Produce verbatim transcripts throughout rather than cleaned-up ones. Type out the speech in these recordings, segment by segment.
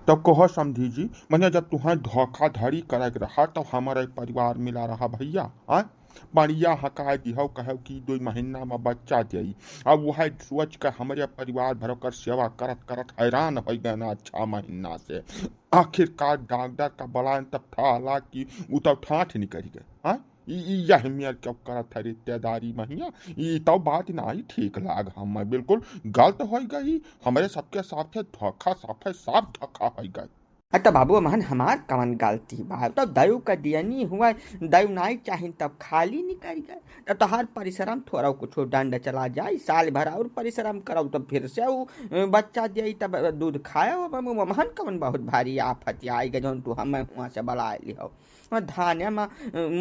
तब कहो समधी जी, मने जब तुहैं धोखाधड़ी करे के रहा, तब हमरे परिवार मिला रहा भइया, आय? बढ़िया हकाय दिहौ, कहौ कि दुइ महीना में बच्चा देई। अब वह सोच के हमरे परिवार भर ओकर सेवा करत करत हैरान होइ गए ना छह महीना से। आखिरकार डॉक्टर का बलायन तब ठहला कि उ तब ठाठ निकरि गए। हाँ? ई, ई यह मेर क्यों करत है रिश्तेदारी महिया? ई तब बात नाहीं ठीक लाग, हम बिल्कुल गलत होइ गई। हमरे सबके साथे धोखा, साफे साफ धोखा होइ गए। अ, त बाबू, महन हमार कवन गलती बा? त दयु का दियनी हुआ, दयु नाई चाहिन तब खाली निकल गए। त तोहार परिश्रम थोड़ा कुछ डंड चला जाई, साल भर और परिश्रम करौ, तब फिर से उ, अ, बच्चा दियई, तब दूध खाए हो। म-, म-, महन कवन बहुत भारी आफत आई गए, जौन तू हमें हुआ से बलाए लिहो। धाने म-,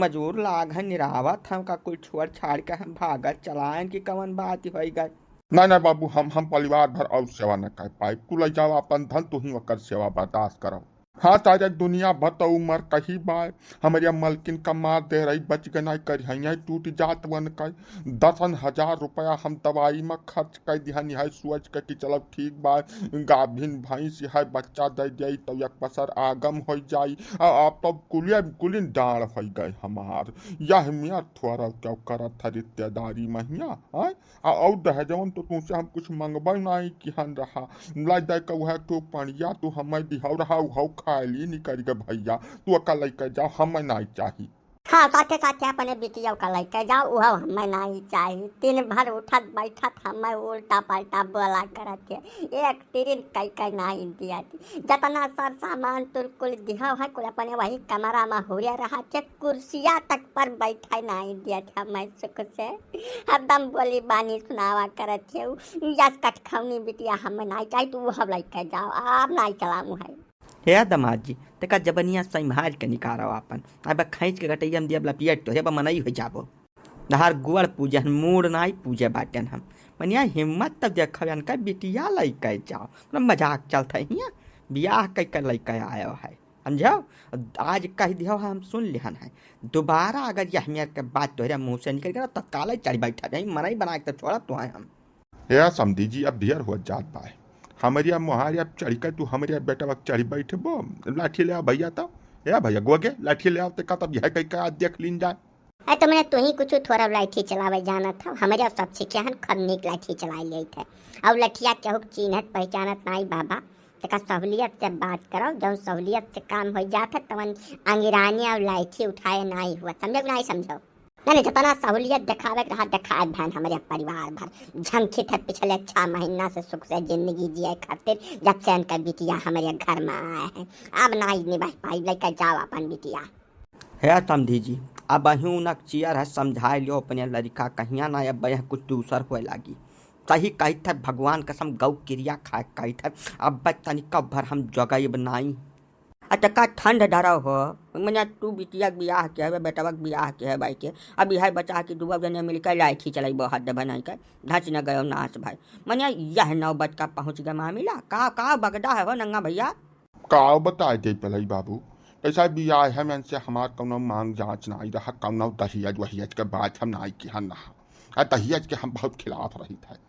मजूर लाग है, निरावत हम का कुल छोड़ छाड़ के हम भागत चलायन कि कवन बात होइ गए। ना, ना बाबू, हम, हम परिवार भर और सेवा न कर पाए। तू ले जाओ अपन धन, तू ही ओकर सेवा बर्दाश्त करो। हाँ, सारे दुनिया भर तो उमर कही बाय। हमरे मलकिन का मार दे रही, बच गए नाई करिहैया टूट जात वन का। दसन हजार रुपया हम दवाई में खर्च कर दिहन, यह सोच के कि चलो ठीक बाय, गाभिन भैंस है, बच्चा दे दे तो एक पसर आगम हो जाई। आ, आप तो कुलिया, कुलिन डाढ़ हो गए हमार। यह मियाँ थोड़ा क्यों करत है रिश्तेदारी महिया, आय? आ, और दहेजवन तो तुमसे हम कुछ मंगबे नाई किहन रहा। लाई दे के वह तो पड़िया तू हमें दिहौ रहा, उहौ खाली निकल गए भइया। तू ओका लइके जाओ, हमें नाई चाही। हाँ, साथे साथे अपने बिटिया का लइके जाओ, उहौ हमें नाई चाही। दिन भर उठत बैठत हमें उल्टा पलटा बोला करत है। एक तिरिन कई कई नाई दिया थी। जतना सर सामान तुल कुल दिहौ है, कुल अपने वही कमरा में हुए रहा थे। कुर्सिया तक पर बैठे नाई दिया थे हमें सुख से। हरदम बोली बानी सुनावा करत है उ, यस कटखौनी बिटिया हमें नाई चाही, तू उहौ लइके जाओ, अब नाई चलामू है। हे दमाद जी, तेका जबनिया संभाल के निकारो आपन। अब खींच के गटैया में दिया लपियट तो हे बा मनई हो जाबो। तहार गोड़ पूजन, मूड़ नाई पूजे बाटेन हम। मनिया हिम्मत तब देखो, इनका बिटिया लइके जाओ। मतलब मजाक चलत है हियाँ, बियाह कई के लइके आयो है, समझो? आज कह दियो है, हम सुन लिहन है, दोबारा अगर यह मेर के बात तोहरे मुँह से निकल गया, तो काले चढ़ बैठा जाई, मनई बना के तो छोड़ा तो है हम। हे समधी जी, अब ढेर हो जात बाय। हमरे अब मोहारे अब चढ़ के तू हमरे बेटवा चढ़ बैठबो, लाठी ले आ भइया तो। हे भइया, गोगे लाठी ले आओ, ते का तब यह कई का देख लीन जाए। अरे तो मने तू ही कुछ थोड़ा लाठी चलावे जानत हो, हमरे अब सब सीखे हन, खूब नीक लाठी चलाए लेत है। और लठिया केहू के चीन्हत पहचानत नाई बाबा, तेका सहूलियत से बात करो, जौन सहूलियत से काम हो जात है, तवन अंगिरानी और लाठी उठाए नाई हुआ, समझो कि नाई समझो? नहीं, नहीं, जतना सहूलियत देखावे के रहा, देखाए बहन, हमरे परिवार भर झंखित है पिछले छह महीना से सुख से जिंदगी जिए खातिर, जब से इनका बिटिया हमरे घर में आए हैं। अब नाई निभाई पाई, लेके जाओ अपन बिटिया। हे समधी जी, अब अही उनक चियर है, समझाए लियो अपने लड़का, कहिया ना अब यह कुछ दूसर होए लागी। सही कहित है, भगवान कसम गौ किरिया खाए कहित है, अब तनिका भर हम जगैब नाई। अच्छा का ठंड धरा हो, मने तू बिटिया के बियाह के हवे, बेटवा के बियाह के है भाई के, अब यह बचा के दुआ जने मिलकर लाठी चलाई बहुत बनाई कर, धच न गयो नाश भाई। मने यह नौबत का पहुँच गया मामला, का, का बगदा है हो नंगा भइया? का बताए दे पलई बाबू, कैसा बियाह है, मन से हमार कौनो मांग जांच नाई रहा, कौनो दहियज वहियज के बात हम नाई किहन रहा। आ दहियज के हम बहुत खिलाफ रही थे।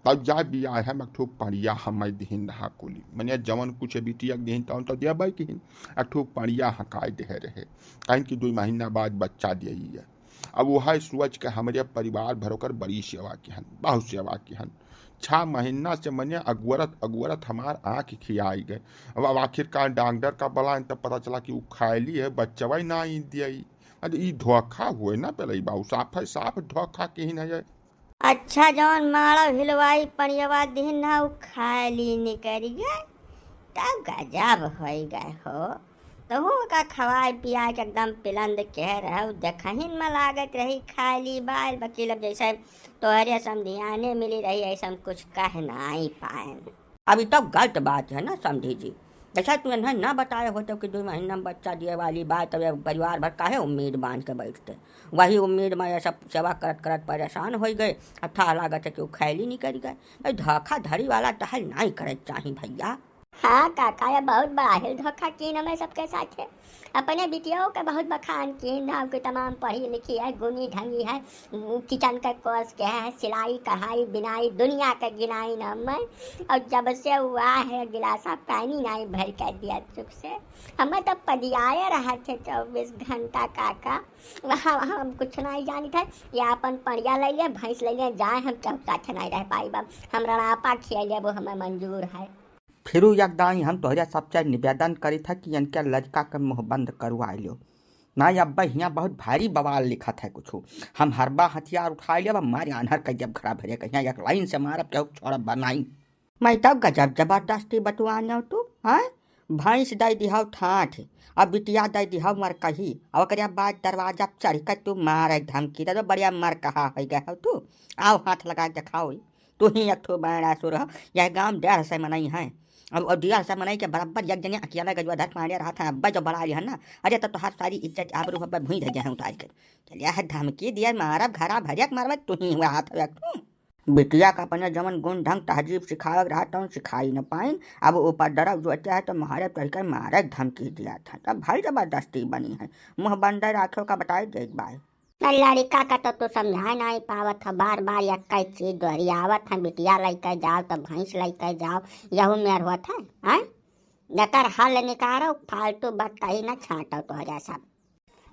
तब जा बियाह है, एक ठो पड़िया हमें दिहिन रहा कुली। मने जवन कुछ बिटिया के दिहिन, तवन तो देबे किहिन। एक ठो पड़िया हकाई दे रहे। कहिन कि दुई महीना बाद बच्चा देई है। अब वह सोच के हमरे परिवार भर ओकर बड़ी सेवा किहन, बहुत सेवा किहन। छह महीना से मने अगुअरत, अगुअरत हमार आँख खियाई गए। अब, अब आखिरकार डॉक्टर का बलाइन, तब पता चला कि उ खायली है, बच्चवा ही ना आई दियई। अरे ई धोखा हुए ना पेलई बाबू, साफ है, साफ धोखा किहिन है। अच्छा, जौन माड़ो हिलवाई पड़ियवा दिन ना उ खायली निकरी गए, तब गजब होई गए हो। तो हो का खवाए पियाए के एकदम पिलंद कह रहे, देखहिन में लागत रही खायली बाल, बकील अब जैसे तोहरे समधियाने मिली रही, ऐसे हम कुछ कह नाई पाएन। अभी तो गलत बात है ना समधी जी, जैसा तू इन्हें ना बताए होते कि दो महीना में बच्चा दिए वाली बात, तब ये परिवार भर काहे उम्मीद बांध के बैठते। वही उम्मीद में ये सब सेवा करत करत परेशान हो गए। अब था लागत है कि वो खैली निकल गए। भाई धोखाधड़ी वाला टहल नहीं करे चाही भैया। हाँ काका, ये बहुत बड़ा हिल धोखा कीन हमें सबके साथे। अपने बिटियों के बहुत बखान कीन, नाव के तमाम पढ़ी लिखी है, गुनी ढंगी है, किचन के कोर्स के है, सिलाई कढ़ाई बिनाई दुनिया के गिनाई न हमें। और जब से हुआ है गिलासा पानी नाई भर के दिया चुक से। हमें तो पदियाए रहे थे चौबीस घंटा काका। वहाँ वहाँ हम कुछ नहीं जानी थे। या अपन पड़िया ले ले, भैंस ले ले, जाए हम चौक साथे नहीं रह पाई बा। हम रड़ापा खिया लेबो हमें मंजूर है। फिरू एक दाई हम तोहरे सबसे निवेदन करी था कि इनके लड़का के मुँह बंद करवा लियो। ना अब्बा हियाँ बहुत भारी बवाल लिखत है कुछ। हम हरबा हथियार उठा लेब, मारे आन्हर कर देब घरा भरे के। हियाँ एक लाइन से मारब, केहू छोड़ब बा नाई। मैं तो गजब जबरदस्ती बतुआन तू, हैं? भैंस दे दिहौ ठाठ, अब बिटिया दे दिहौ मरकही, और ओकरे बाद दरवाजा चढ़ के तू मारे धमकी दे दो, बढ़िया मरकहा हो गए हो तू। आओ हाथ लगा के देखाओ, तू ही एक ठो बड़ा सुर हो, यह गांव डेढ़ सौ मनई है। अब और डेढ़ सौ मनई के बराबर एक जने अकेला गजवाधर पांडे रहा था, अब जो बड़ा लिहन ना, अरे तो तोहार सारी इज्जत आबरू अब भूई धर जाए उतार के। चलिया है धमकी दिया, मारब घरा भरिया के मारब, तू ही हुआ हाथ एक ठो। बिटिया का अपने जवन गुण ढंग तहजीब सिखावे के रहा तवन सिखाई न पाइन। अब उपद्रव जो है तो मारे तरीके मारे के धमकी दिया था, तब भाई जबरदस्ती बनी है, मुँह बंदे राखे का बताई देत बाय। न लड़िका का तो तू समझाए नाहीं पावत ह, बार बार यक्कै चीज दोहरियावत ह, बिटिया लइके जाव त भैंस लइके जाव, यहू मेर होत है, हैं? एकर हल निकारो, फालतू बतकही न छाटो तोहरे सब।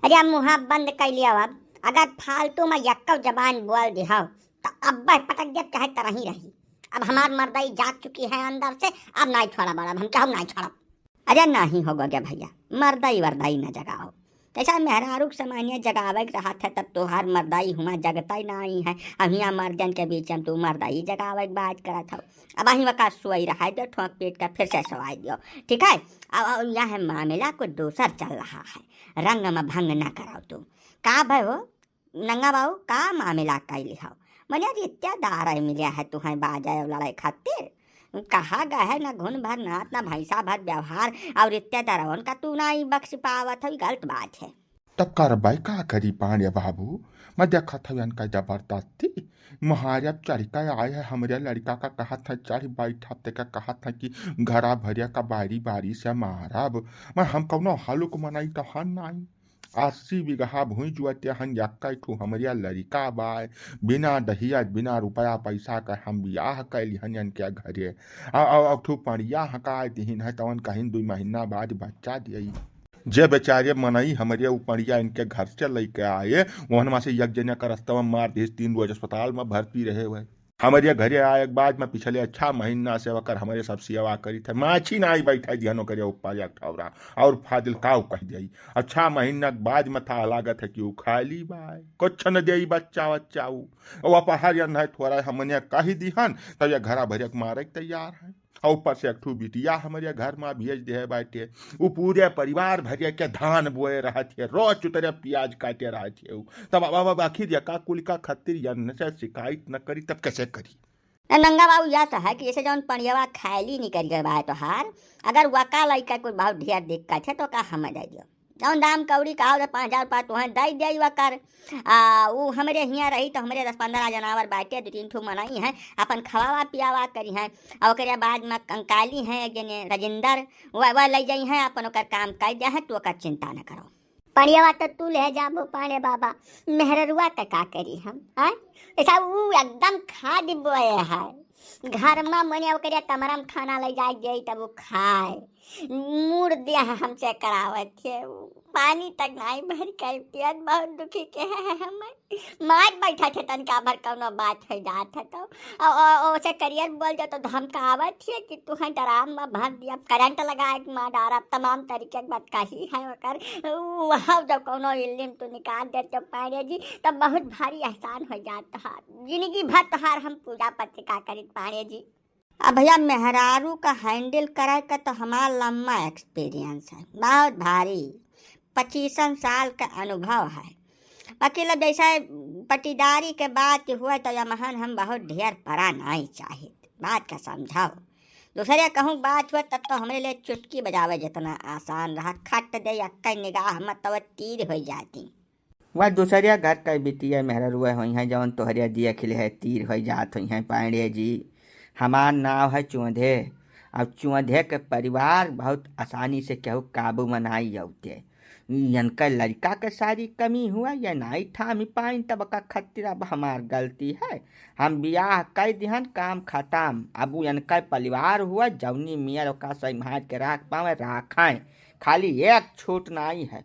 अरे अब मुँहा बंद कइ लियो अब, अगर फालतू में यक्कौ जबान बोल दिहौ त अब्बे पटक देब चाहे तरही रही। अब हमार मर्दई जाग चुकी है अंदर से, अब नाहीं छोड़ब, अब हम केहू नाहीं छोड़ब। अरे नाहीं हो गगे भइया, मर्दई वर्दई न जगाओ। जैसा मेहरारू के सामान्य जगावे के रहत है, तब तोहार मर्दई हुआ जगतै नाहीं है। अब हियाँ मर्दन के बीच में तू मर्दई जगावे के बात करत हौ। अब अहीं वका सोई रहा है, दे ठोंक पीट के फिर से सोवाई दियो, ठीक है? अब, अब यह मामला कुछ दूसर चल रहा है, रंग में भंग न कराओ तू। का भय हो? नंगा बाऊ, का मामला कइली हौ? मने रिश्तेदार है मिले है तुहैं बाजे और लड़ाई खातिर? कहा गए है ना घुन भर नात ना भैंसा भर व्यवहार, और रिश्तेदारवन का तू ना ही बख्श पावत है, गलत बात है। त करबै का करी पांड़े बाबू, मैं देखत हौ इनका जबरदस्ती। महारब चढ़ के आए है, हमरे लड़का का कहत है चढ़ बैठा, ते का कहत है कि घरा भरिया का बारी बारी से मारब। मैं हम कौनो हलुक मनई तो हन नाई। अस्सी बिगहा भुइँ जुअते हन, यक्कै ठू हमरिया लरिका बाय, बिना दहिया, बिना रुपया पैसा क हम बियाह कैली हन इनके घरे। आ, आ, आ, ठू पड़िया हकाय दिहिन है, तवन कहिन दुइ महीना बाद बच्चा दियई। जे बेचारे मनई हमरे उ पड़िया इनके घर से लइके आए, ओहन मा से एक जने का रस्तवा मार दिहिस, तीन रोज अस्पताल मा भर्ती रहे हुए। हमरे घरे आए के बाद में पिछले छह महीना से ओकर हमरे सब सेवा करित है। माछी नाई बैठे दिहन ओकरे ऊपर एक ठौरा, और फाजिल काऊ कह देई। और छह महीना के बाद में था लागत है कि उ खाली बाय, कुछ न देई बच्चा वच्चा उ। और अपहर यन है थोड़ा हमने कह दिहन, तब ये घरा भरे के मारे के तैयार है। और ऊपर से एक ठू बिटिया हमरे घर में भेज दे बाटे। उ पूरे परिवार भरे के धान बोए रहत है, रोज उतरे प्याज काटे रहत है उ। तब अब, अब आखिर यका कुल का खातिर यन से शिकायत न करी, तब कैसे करी? ना नंगा बाबू, यह तो है कि जैसे जौन पड़ियवा खायली निकल गए बा तोहार, अगर वका लइका कोई बहुत ढेर दिक्कत है तो का हमें दे दियो, जौन दाम कौड़ी का हो, पाँच हजार रुपया तुहें दे दे वकर। आ, उ हमरे हियाँ रही तो हमरे दस पन्द्रह जनावर बाटे, दो तीन ठो मनई हैं, अपन खवावा पियावा करी हैं, और ओकरे बाद में कंकाली हैं एक जने राजेंद्र, वह, वह ले जाई हैं, अपन ओकर काम कर दे हैं, तू ओकर चिंता न करो। पड़ियवा तो तू ले जाबो पांड़े बाबा, मेहररुआ के का करी हम, हैं? ऐसा उ एकदम खाद बोए है, घर में मने ओकरे कमरा में खाना ले जाए जाई तब उ खाए, मूड़ दे हमसे करावत है, उ पानी तक नाई भर के पियत, बहुत दुखी के है हमें। मार बैठा थे तनिका भर कौनो बात हो जात है तो, औ-, औ-, औ-, ओसे करियर बोल जाओ तो धमकावत है कि तुहें ड्राम में भर दिया, करंट लगाए के मार डारब, तमाम तरीके के बात कही है ओकर। उ, वहाँ जब कौनो इल्लिम तू निकाल देते पांड़े जी, तब बहुत भारी एहसान हो जात है। जिंदगी भर तोहार हम पूजा पत्रिका करित पांड़े जी। अब भैया, मेहरारू का handle करे के तो हमार लम्बा experience है, बहुत भारी, पच्चीसन साल का अनुभव है। बाकी लब जैसे पटीदारी के बात हुआ तो यमहन हम बहुत ढेर परा नहीं चाहित, बात का समझाओ। दूसरे कहूँ बात हुआ तब तो हमरे लिए चुटकी बजावे जितना आसान रहा, खट दे यक्कै निगाह में तो तीर हो जाती। वह दूसरे घर के बिटिया मेहररुआ होइहैं, जौन तोहरे दिए खिले है, तीर होई जात होइहैं। पांड़े जी, हमार नाव है चोंधे, अब चुअधे के परिवार बहुत आसानी से केहू काबू में नाई अउते। यनका लड़का के सारी कमी हुआ, या नाई थामी पाइन, तब का खतिर अब हमार गलती है। हम बियाह कई दिहन, काम खतम। अब उ यनका परिवार हुआ, जौनी मियर ओका संभाल के राख पावे, राखें। खाली एक छूट नाई है,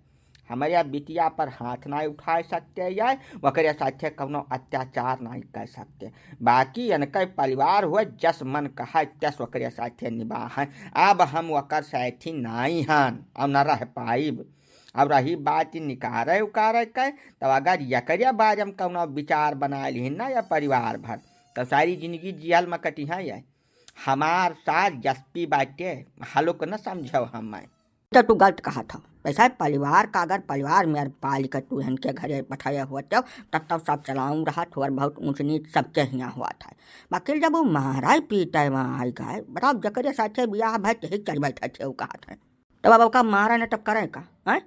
हमरे बिटिया पर हाथ नाई उठा सकते या ओकरे साथे कौनो अत्याचार नाई कर सकते। बाकी यनका परिवार हुआ, जस मन कहा तस ओकरे साथे निबाहें। अब हम ओकर साथी नाई हन और न रह पाइब। अब रही बात निकारे उकारे के, तब अगर एकरे बारे में कौनो विचार बना लिहिन ना या परिवार भर, तो सारी जिंदगी जियल में कटिहा या। हमार सार यशपी बाटे, हलुक न समझो हमें। तो तू गलत कहत हो। वैसे परिवार का, अगर परिवार में अगर पाल के तू इनके घरे पठाए हुआ तो तब तब सब चलाऊं रहा, थोड़ बहुत ऊंच नीच सबके हियाँ हुआ था। बाकी जब वो मारा पीटे वहाँ आई गए, बताओ, जकरे साथे बियाह भय, यही चल बैठे थे, वो कहत है। तब अब ओका मारा न तब करे का, हैं?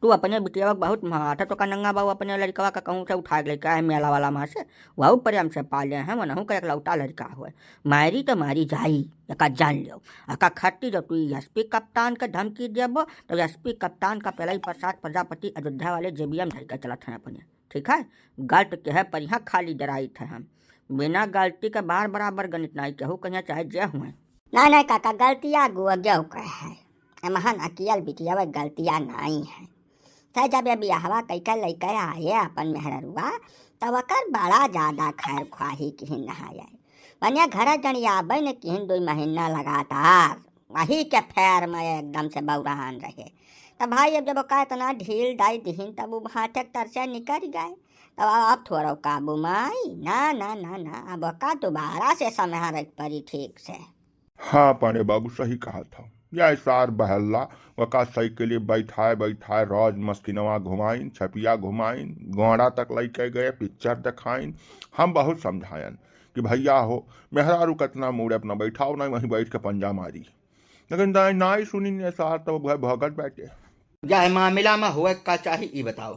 तू अपने बिटियावा के बहुत मारत, तो का नंगा बाबू अपने लड़कवा का कहूँ से उठा के लेके आए मेला वाला माँ से, वहू प्रेम से पाले हैं, वनहू का एकलौता लड़का हुए। मारी तो मारी जाई, एका जान लियो। एका खट्टी जो तू एसपी कप्तान का धमकी देबो, तो एसपी कप्तान का पहले ही प्रसाद प्रजापति अयोध्या वाले जेबीएम धर के चलत हैं अपने, ठीक है? गलत के है पर यहाँ खाली डराई थे हम, बिना गलती के बार बराबर गणित नाई केहू कहिया चाहे जे हुए। नहीं, नहीं काका, गलतिया गुआ गेहूं का है। एमहन अकियल बिटियावा गलतिया नाई है। तै जब ये बियाहवा कइके लइके आए अपन मेहररुआ, तब ओकर बड़ा ज्यादा खैर ख्वाही किहिन नहाए। वनिया घर जनियाबे न किहिन दुई महीना लगातार। वही के फेर में एकदम से बौरान रहे। तब भाई अब जब ओका इतना ढील दाई दिहिन, तब उ भाटे के तर से निकल गए। तब अब थोड़ा काबू में आई। ना, ना, ना, ना, अब ओका दोबारा से सम्हारे के पड़ी ठीक से। हाँ, पांडे बाबू सही कहत हौ। यह सार बहल्ला, वका साइकिल बैठाए बैठाए राज मस्किनवा घुमाइन, छपिया घुमाइन, गोंडा तक लइके गए, पिक्चर देखाइन। हम बहुत समझायन कि भैया हो, मेहरारू कतना मूड़े अपना बैठाओ, नहीं वहीं बैठ के पंजा मारी। लेकिन दाई नाई सुनी ने सार, तब वह भगत बैठे। यह मामला में हुए का चाही, ई बताओ।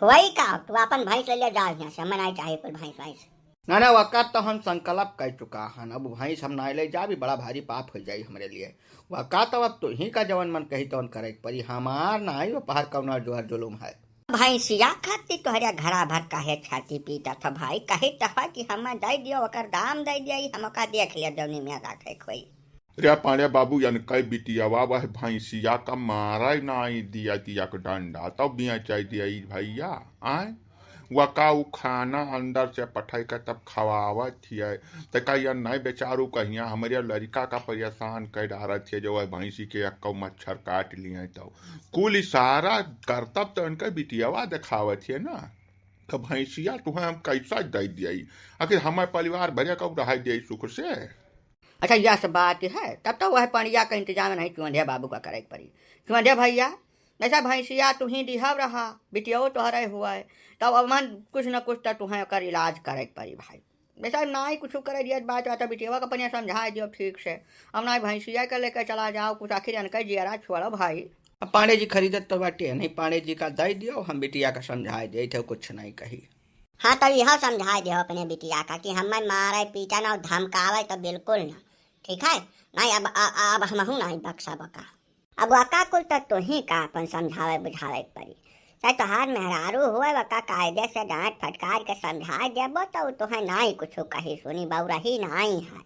होई का, तू आपन भैंस ले ले जा यहाँ से, हमें नाई चाही कुल भैंस वैंस। ना, ना, वका तो हम संकल्प कर चुका हन, अब भैंस हम नाई ले जाबी, बड़ा भारी पाप हो जाई हमरे लिए। वका तो अब तू ही का जवन मन कही तवन करे के पड़ी, हमार नाई वो पहाड़ कौना जोहर जुलुम है। भैंसिया खातिर तोहरे घरा भर काहे छाती पीटत ह भाई, कही तो है कि हमें दे दियो, ओकर दाम दे दियो, ई हम ओका देख लिया जौनी में राखे के होई। रे पांड़े बाबू, यनकै बिटियावा वह भैंसिया का मारै नाई दिया, दिया के डंडा, तब बेचै दिया ई भैया, आय? वका उ खाना अंदर से पठाई के तब खवावत हियै, त का यह नहीं बेचारू कहिया हमरे लड़िका का परेशान कर डारत हियै, जो वह भैंसी के एक्कौ मच्छर काट लिये तब। कुल इशारा करतब तो इनकै बिटियावा देखावत हियै ना, तो भैंसिया तुहें हम कैसा दे दिया, आखिर हमारे परिवार भरे का रह दिया सुख से। अच्छा, यह सब बात है, तब तो वह पड़िया का इंतजाम नहीं चुंधे बाबू का करे के पड़ी। चुंधे भैया, जैसा भैंसिया तू ही दिहाव रहा, बिटियाओ तोहरे हुआ है, तब अब मन कुछ न कुछ तो तुहें ओकर इलाज करे के पड़ी भाई। जैसा नाई कुछ करे दिया बात, बात बिटियावा का पनिया समझाए दियो ठीक से। अब नाई भैंसिया के लेके चला जाओ, कुछ आखिर इनका जियरा छोड़ो भाई। अब पांडे जी खरीदत तो बाटे नहीं, पांडे जी का दे दियो, हम बिटिया का समझाए दे थे, कुछ नहीं कही। हाँ, तब यह समझाए दियो अपने बिटिया का कि हमें मारे, पीटन और धमकावे तो बिल्कुल ना, ठीक है? नहीं, अब, अब, अब हमहू नहीं बख्शब का। अब वका कुल तो तोही का अपन समझावे बुझावे के पड़ी। चाहे तोहार मेहरारू होए, वका कायदे से डांट फटकार के समझाए देबो तो उ तोहे नाई कुछ कही सुनी, बौरही नाई है।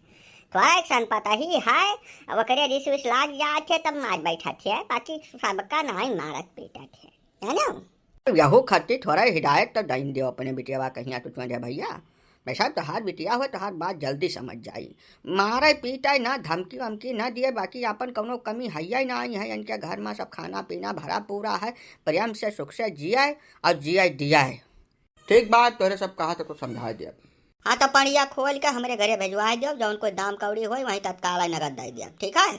तोहरा एक सन पतही है, अब ओकरे रिस विस लाग जात है तब मार बैठत है, बाकी सबका नाई मारत पीटत है, है ना? यहू खातिर थोड़ा हिदायत तो दइन दियो अपने बिटियावा कहिया तो चुंधे भैया। वैसा तोहार बिटिया हो, तोहार बात जल्दी समझ जाई। मारे पीटे ना, धमकी वमकी ना दिए, बाकी आपन कौनो कमी हइया ही ना आई है। इनके घर में सब खाना पीना भरा पूरा है, प्रेम से सुख से जिए और जिए दिए। ठीक बात, तोहरे सब कहा तो कुछ समझा दिया। हाँ, तो पड़िया खोल के हमरे घरे भेजवा दियो, जौन कोई दाम कौड़ी होई वहीं तत्काल नगद दे दिया, ठीक है?